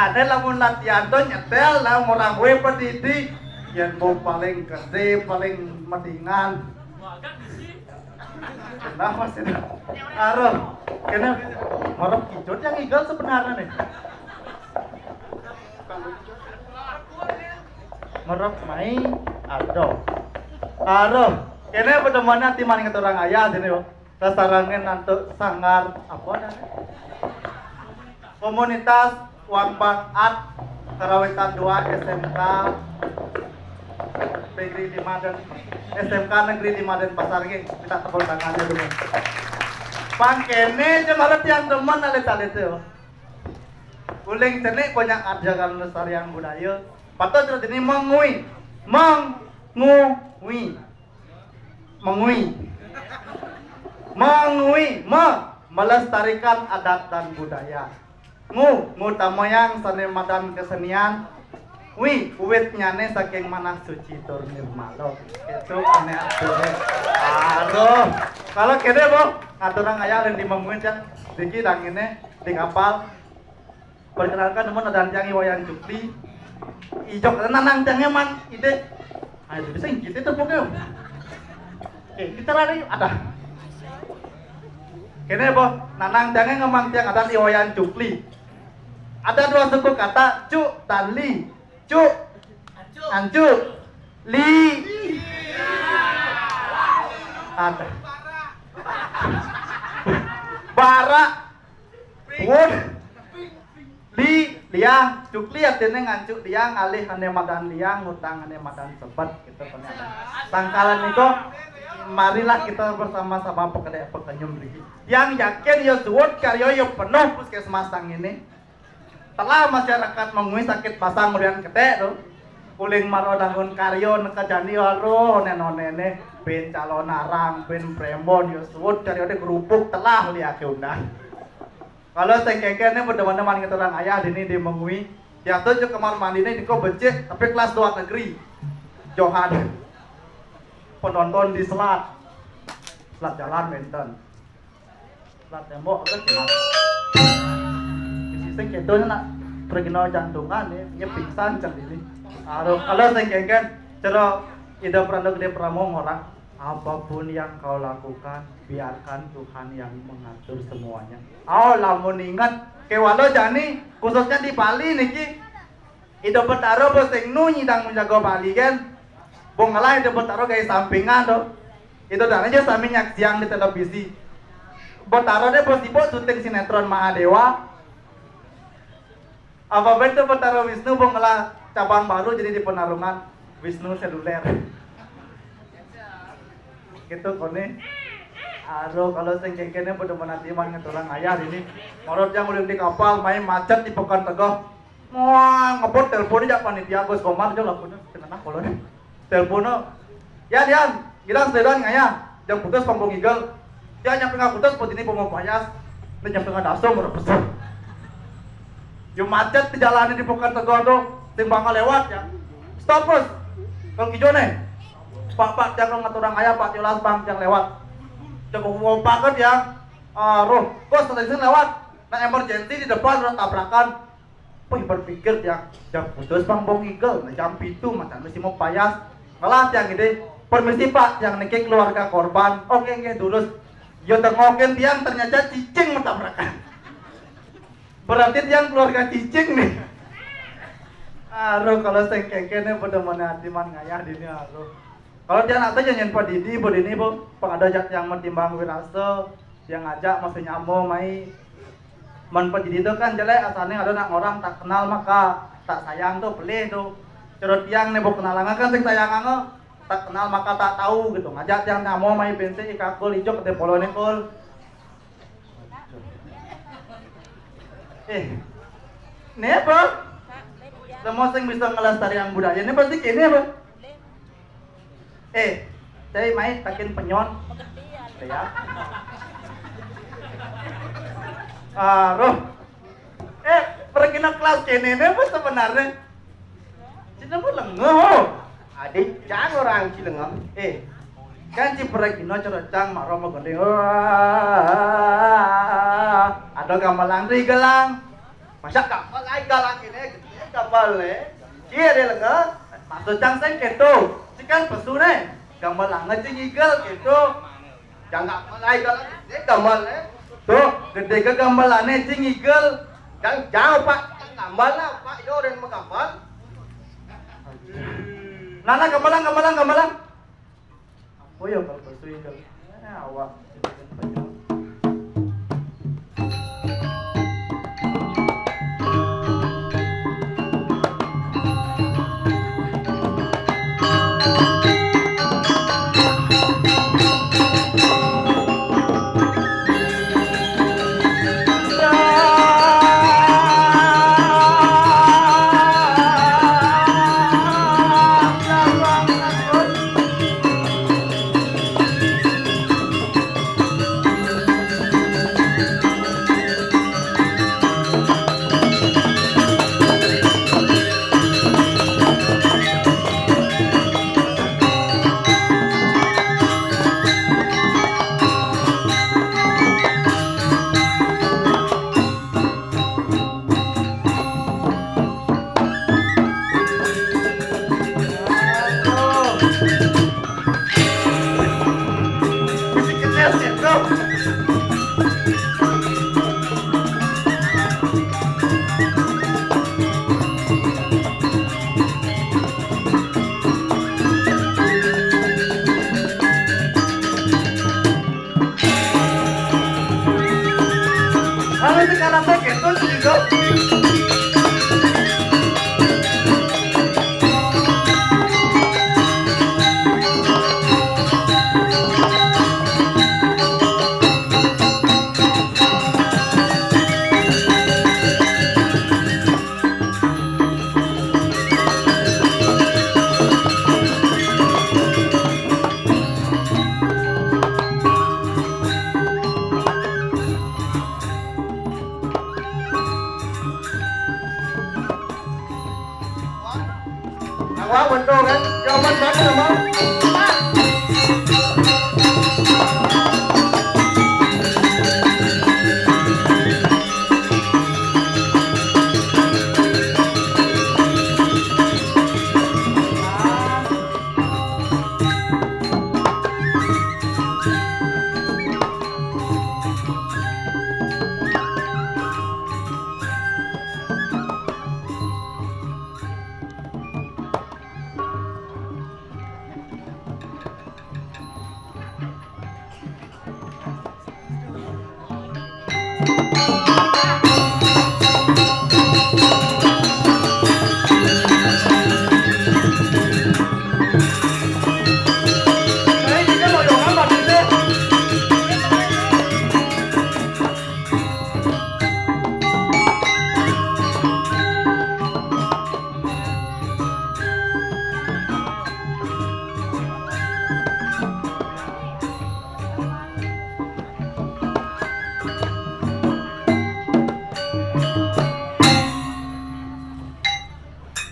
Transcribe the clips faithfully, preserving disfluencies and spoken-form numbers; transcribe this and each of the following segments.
Ada lamun latihan to nyetel lah orang we pedidi. Yang mau paling gede, paling mendingan. Kenapa sih? Aduh, kena merep kijut yang igal sebenarnya nih. Merep mai aduh. Aduh, kena pertemuannya timan ke orang ayah sini, Bu. Sasarangan nanti sanggar apa namanya? Komunitas Wangpang Art Karawitan dua S M K Negeri lima dan S M K Negeri lima dan Pasar, geng. Kita tepuk tangannya dulu. Pangkene jemaat yang teman alit-alit itu. Uling cenik banyak ajaran lestarian budaya. Patut terus ini mengui, mengui, mengui, mengui, me, melestarikan adat dan budaya. Ngu, ngutamayang sane madan kesenian. Wi, uwitnyane saking manah suci tur nirmala. Itu ane aduh. Aduh. Kalau kene, Bu, aturan ayah dan di mengui ya. Diki dang ini di kapal. Perkenalkan teman ada tiang Iwayan Jukli. Ijok nanang tiangnya man ide. Ayo bisa kita itu pokoknya. Oke, kita lari ada. Kene, Bu, nanang tiangnya ngemang tiang ada Iwayan Jukli. Ada dua suku kata, cu dan li. Cu, ancu, li. Ada. Bara. Pun. Li, liang, cukli artinya ngancu liang, alih ane madan liang, ngutang ane madan sebet, gitu kan ya. Sangkalan niko, marilah kita bersama-sama pekede pekenyum riki. Yang yakin yo suwut karyo yo penuh puskesmas tang ini. Telah masyarakat mengui sakit basang urian ketek tu. Uling maro dangun karyo neka jani aduh nenonene bin calon arang bin prembon yo suwut karyo de gerupuk telah liake undang. Kalau sengkengkene bedemen-demen ngeterang ayah dini di mengui. Diatur je kamar mandi ni diko becik tapi kelas luar negeri. Johan. Penonton di selat. Selat jalan menten. Lah tembok ke kena. Sisi kedo nak pergi no jantungan ya, nya pingsan cang ini. Aduh, kalau saya kengken, cero ida peranda gede peramo ngorang. Apapun yang kau lakukan, biarkan Tuhan yang mengatur semuanya. Aw, lamun inget, kewalo jani, khususnya di Bali niki, Ida Betara bos sing nu nyidang menjaga Bali kan. Bong ngelah Ida Betara gaya sampingan tu. Ida dana aja sami nyaksiang di televisi. Betara deh bos sibuk syuting sinetron Mahadewa. Apa betul Betara Wisnu bong ngelah cabang baru jadi di Penarungan Wisnu Seluler. Gitu kone. Aduh, kalau sing kengkene pada menanti man ngeturang ayah ini. Menurut yang udah di kapal main macet di Pekan Tegah. Wah, ngebut telepon aja panitia Gus Komar aja lakunya setengah kolon. Telepon, ya Dian, hilang sedan ngaya. Jam putus panggung igel. Ya nyampe nggak putus buat ini panggung payas. Ini nyampe nggak dasar merepes. Yo macet di jalan di Pekan Tegah tuh, timbang lewat ya. Stop bos. Kalau hijau nih. Pak, Pak, jangan ngatur orang ayah, Pak, jelas Bang, jangan lewat. Jago mau paket ya. Ah, roh, bos tadi sini lewat. Nah, emergency di depan udah tabrakan. Wih, berpikir ya, jam putus Bang Bong Igel, nah, jam pitu macam mesti mau payas. Ngelah tiang ide, permisi Pak, yang niki keluarga korban. Oke, oke, terus. Yo tengokin tiang ternyata cicing mentabrakan. Berarti tiang keluarga cicing nih. Aduh, kalau sing kengkene pada mana hati man ngayah dini aduh. Kalau tiang nak tanya nyen Pak Didi, Bu Dini, Bu, pengada jak tiang mentimbang wirasa, tiang ngajak masih nyamo mai. Man Pak Didi tu kan jelek, asalnya ada nak orang tak kenal maka tak sayang tu, pelih tu. Cerut tiang nih, Bu, kenal kan sing sayang anggo. Tak kenal maka tak tahu gitu. Ngajak tiang nyamo mai bensin ikakul ijo ke polo nih kul. Eh, ini apa? Semua sing bisa ngelestarikan budaya ini pasti kini apa? Eh, saya main takin penyon. Ya. Ah, roh. Eh, pergi kelas kini ini apa sebenarnya? Cina mah lengoh. Adik jangan orang cilengah. Eh, kan ci perek ino cerocang mak romo gending. Wah, ada gamelan ri gelang. Masa gambel ai, Igel, akhirnya gedé gambel né. Cie deh lenga. Maksud cang sing kéto. Ci kan pesu né. Gambel anga ci ngigel kéto. Cang gambel ai, Igel, gedé gambel né. Tuh, gedé ké gambelané ci ngigel. Cang jang, Pak, cang gambel lah, Pak, yo, ren magambel. Nah, nah, gambelan, gambelan, gambelan. Oh ya, kalau pesu Igel. Eh, awak. Kalau sekarang téh kéto, Ci Igel. Awak betul kan? Jawaban mana, Bang?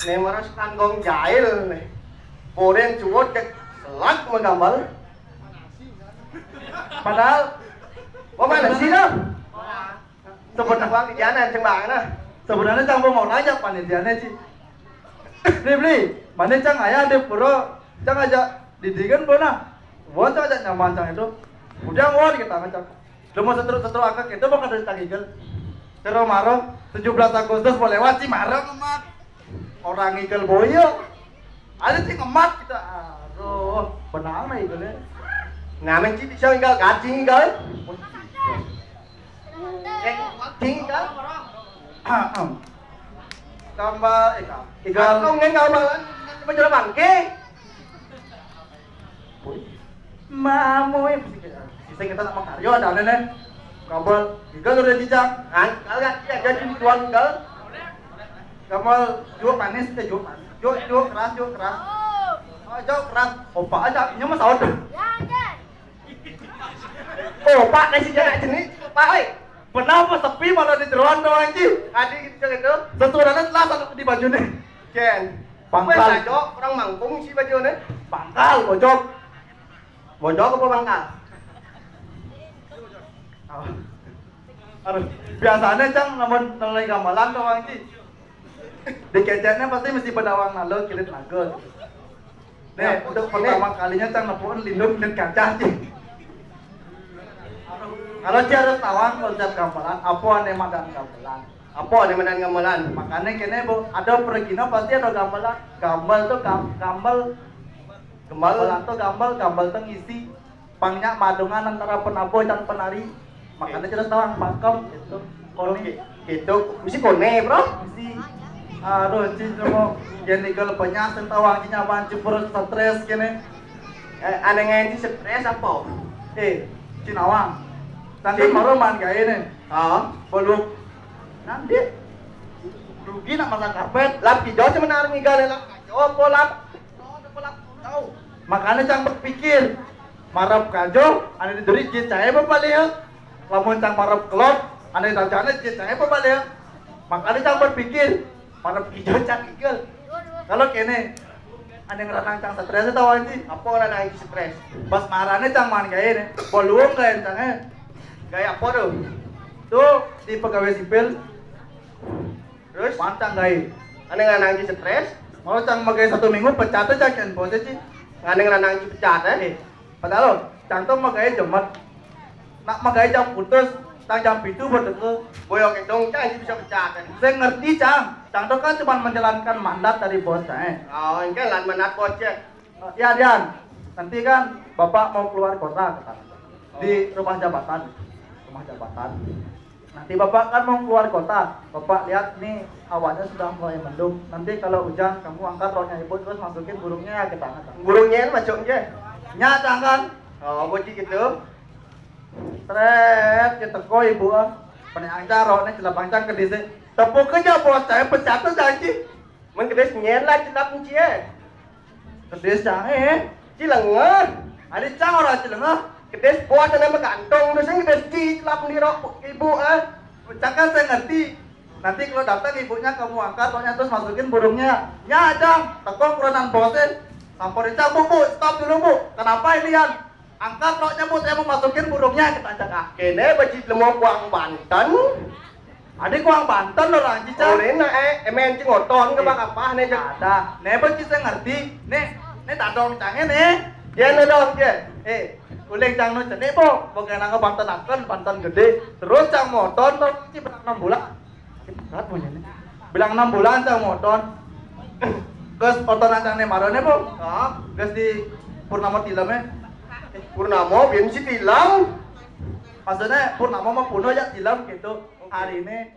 Né marasa kangkung jail né. Boren cuwut cék selak magambel. Padahal, wah, mana sih, Dam? Sebenarnya di sana, cék, Bang, nah. Sebenarnya cang mau ngajak panitiané, Ci. Bli, Bli, mana cang aya di pura, cang ajak Didi kan pernah. Wah, cang ajak nyaman cang itu. Udah, wah, kita ngajak. Lu mau setruk-setruk angkat itu bakal dari cang Igel. Terus maro, tujuh belas Agustus mau lewat, Ci, maro ngemat. Orang Igel boyo. Ada, Ci, ngemat kita. Aduh, benang nih Igel ya. Ngamen, Ci, bisa Igel, gajing Igel. Eh, tinggal. Tambah, eh, Kak. Igel. Kau ngen kau malah, coba jalan bangke. Mamu, eh, sisa kita nak makaryo ada nih. Kabel, Igel udah jijak. Kan, kalau nggak dia jadi tuan, Igel. Kabel, juga panis, eh, juga panis. Juga, juga keras, juga keras. Oh, juga keras. Opa aja, ini mah sahur. Oh, Pak, kasih jarak jenis, Pak, oi. Pernah apa sepi malah di jeroan doang, Ci? Adi gitu, gitu. Sesuaranya telah satu di baju nih. Ken. Pangkal. Gue saja orang mangkung si baju nih. Pangkal, bojok. Bojok apa pangkal? Oh. Aduh, biasanya cang namun nolai gamelan tuh, Wang Ji. Dikeceknya pasti mesti pada Wang Nalo kilit lagu. Nih, untuk pertama kalinya cang nepuin lindung dan kaca, Ji. Kalau Ji harus tawang konsep gamelan, apa nih madan gamelan? Apa nih madan gamelan? Makanya kene, Bu, ada pergina pasti ada gamelan. Gambel tuh gam, gambel. Gambel. Gamelan tuh gambel, gambel tuh ngisi. Pangnya madungan antara penabuh dan penari. Makanya jelas tawang pakem gitu. Kone. Oke. Gitu. Mesti kone, bro. Mesti. Aduh, Ci, cuma yang tinggal banyak tentang Wang Ji nyaman, Ci, perut stres kene. Eh, aneh ngaji stres apa? Eh, Ci Nawang. Tadi baru main gaya nih. Ah, belum. Nanti rugi nak masang karpet. Lap hijau cuma nang migal lap hijau apa lap? Tahu. Makanya cang berpikir, marap kajo, ane diduri jin cahaya apa balik ya? Lamun cang marap kelot, ane dajane jin cahaya apa balik ya? Makanya cang berpikir, marap hijau cang igel. Kalau kene, ane ngeranang cang stres atau anji? Apa ngeranang anji stres? Pas marane cang man gaya nih, boluang gaya cang eh. Gaya apa tuh? Tuh di pegawai sipil. Terus? Pantang gaya. Ane ngeranang anji stres? Mau cang magai satu minggu pecat aja kan bosnya sih. Ane ngeranang anji pecat eh? Padahal cang tuh magai jemet. Nak magai jam putus, tang jam pitu berdeke. Boyok dong, cang anji bisa pecat eh? Saya ngerti cang. Cang tuh kan cuma menjalankan mandat dari bosnya eh. Oh, ini kan lan mandat bosnya. Ya Dian, nanti kan bapak mau keluar kota kata. Di rumah jabatan. Rumah jabatan. Nanti bapak kan mau keluar kota. Bapak lihat nih hawanya sudah mulai mendung. Nanti kalau hujan kamu angkat roknya ibu terus masukin burungnya ya ke tanah. Burungnya ini masuk aja. Nya cang kan? Oh, bocil gitu. Seret, kita koi ibu ah. Pene angca roknya celapang cang ke disi. Tepuk aja bos saya pecat tuh janji. Men kedis nyen lah celap cie. Kedis cang eh. Cilengah. Ada cang orang cilengah. Kedis bos sana mah gantung terus yang kedis ci celap di rok ibu ah. Cang kan saya ngerti. Nanti kalau datang ibunya kamu angkat roknya terus masukin burungnya. Nya cang, tekong kurenan bosin. Samperin cang, "Bu, bu, stop dulu bu. Kenapa ini Yan? Angkat roknya bu, saya mau masukin burungnya," kita cakap. Kene beci lemo kuang Banten. Ada kuang Banten lo orang cica. Ore na eh emen ci ngoton ke bang apa ne cak. Ada. Ne beci saya ngerti. Ne, ne tadong cange ne. Dia ne dong dia. Eh, uling cang nu cene po. Bukan nang Banten akan, Banten gede. Terus cang moton to ci bilang enam bulan. Berat punya ne. Bilang enam bulan cang moton. Terus oton cang ne maro ne po. Ah, terus di Purnama Tilam eh. Purnama biar si Tilam. Maksudnya Purnama mau puno ya Tilam gitu. Hari ini